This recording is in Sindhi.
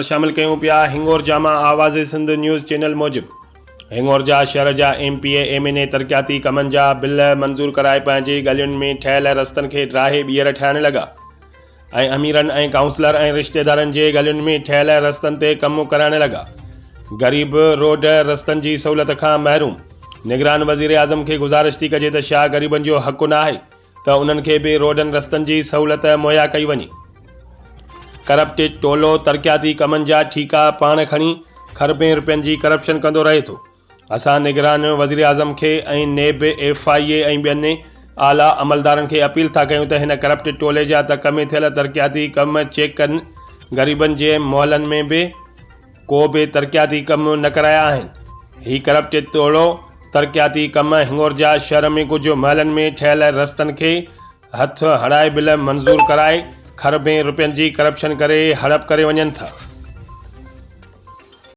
خبر شامل ڪيون پيا هنگورجا مان آواز سنڌ نيوز چينل موجب هنگورجا شهر جا M P A M N A ترقياتي ڪمن جا بل منظور ڪرائي پنهنجي ڳلين ۾ ٺهيل رستن کي ڊاهي ٻيهر ٺاهڻ لڳا ۽ اميرن ۽ ڪائونسلر ۽ رشتيدارن جي ڳلين ۾ ٺهيل رستن تي ڪم ڪرائڻ لڳا غريب روڊ رستن جي سهولت کان محروم نگران وزيراعظم کي گذارش ٿي ڪجي ته شاهه غريبن جو حق ناهي ته انهن کي به روڊن رستن جي سهولت مهيا ڪئي وڃي. ڪرپٽ ٽولو ترقياتي ڪمن جا ٺيڪا پاڻ کڻي کربين رپين جي ڪرپشن ڪندو رهي ٿو. اسان نگران وزيراعظم کي ۽ نيب، ايف I اي ۽ ٻين اعليٰ عملدارن کي اپيل ٿا ڪيون ته هن ڪرپٽ ٽولي جا تڪ ۾ ٿيل ترقياتي ڪم چيڪ ڪن، غريبن جي محلن ۾ به ڪو به ترقياتي ڪم نه ڪرايا آهن. هي ڪرپٽ ٽولو ترقياتي ڪم هڱورجا شهر ۾ ڪجهه محلن ۾ ٺهيل رستن کي هٿ هڻائي بل منظور ڪرائي کربين رپين جي ڪرپشن ڪري هڙپ ڪري وڃن ٿا.